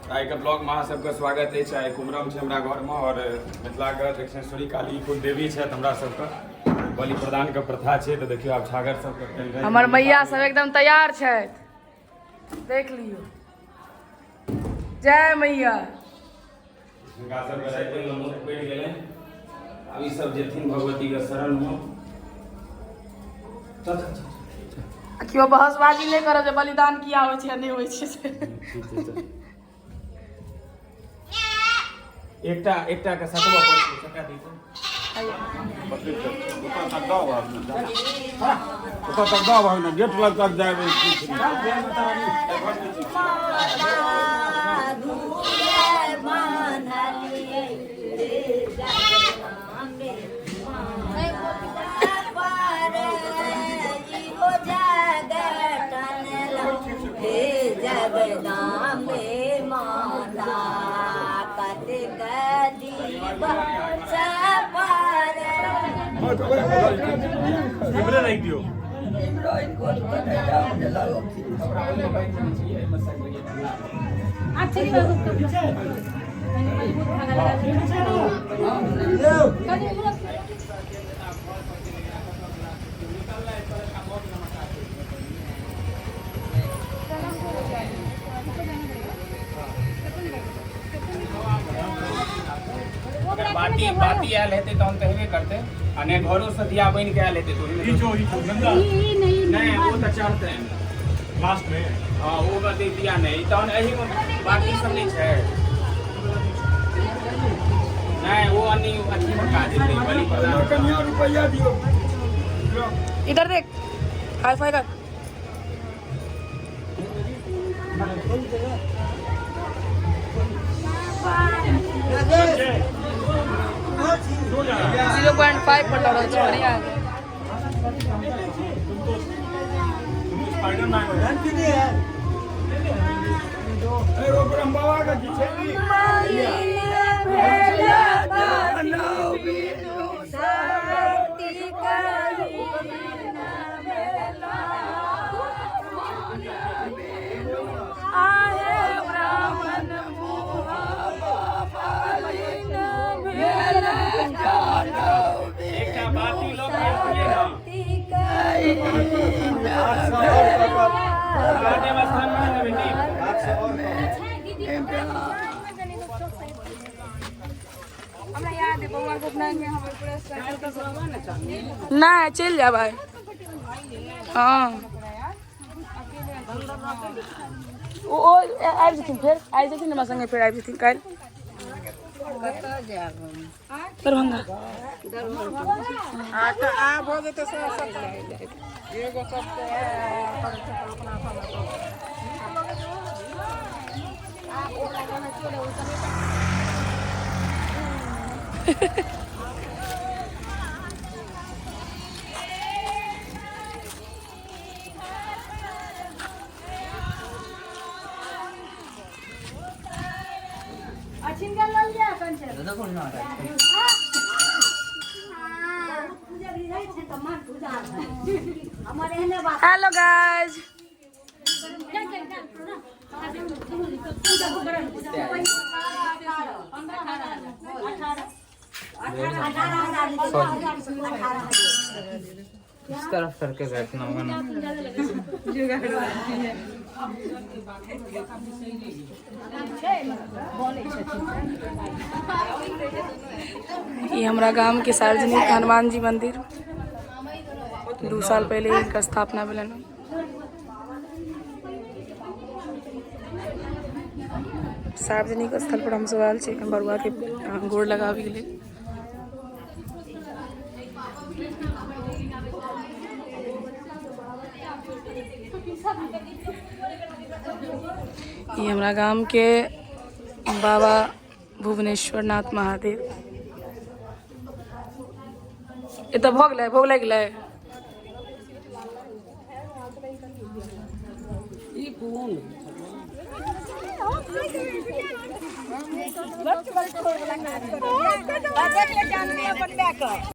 आइके ब्लॉगमे अहाँ सबके स्वागत अछि। आइ कुमरम छै हमरा घरमे और मिथिलाके दक्षिणेश्वरी काली कुल देवी छथि। हमरा सबके बलि प्रदानके प्रथा छै, तऽ देखियौ आब छागर सबके हमर मैया सब एकदम तैयार छथि, देख लियौ। जय मैया। हिनका सबके रातिमे मोन पड़ि गेलनि, आब ई सब जेथिन भगवतीके शरणमे। चल चल चल। आ केओ बहसबाजी नहि करब जे बलिदान किया होइ छै आ नहि होइ छै से। एकटा एकटा के सतबऽ पड़तै, सटा दियौ। ओतऽ तक दऽ आबह ने, गेट लग तक जाय। जगदम्बे माता कतेक दिवस पर इमरे राखि दियौ। अगर बाती बाती आयल हेतै तहन तऽ हेबे करतै, आ नहि घरोसँ दिया बनि के आयल हेतै तऽ ओहिमे। ई जो ई जो गंगा। नहि, ओ तऽ चढ़तै लास्ट में। हँ, ओ बाती दिया नहि, तहन एहिमे बाकी सब नहि छै। नहि, ओ अन्नी अथीमे काज हेतै बलि प्रदान। कनिया रुपैआ दियौ। इधर देख, हाई फाई कर। 0.5 पर लड़ छै, बढ़िया। स्पाइडरमैन हो। ब्रह्म बाबा का की छै? आहे ब्राह्मण एकटा बाती लऽ के अबियै ने महादेव स्थानमे ने बेटी। हमरा याद है, बौआ के उपनयन में हमर पूरा नहि। चलि जायब आइ। हँ, ओ आबि जेथिन, फेर आबि जेथिन हमरा संगे, फेर आबि जेथिन काल्हि। दरभंगा। Hello guys. इस तरफ करके बैठना होगा ना। ई हमरा गाम के सार्वजनिक हनुमान जी मंदिर, 2 साल पहले हिनकर स्थापना भेलनि। सार्वजनिक स्थल पर हमसभ आयल छी बरुआके गोर लगाबैके लेल। ई हमरा गाम के बाबा भुवनेश्वर नाथ महादेव। एतऽ भऽ गेलै, भोग लागि गेलै।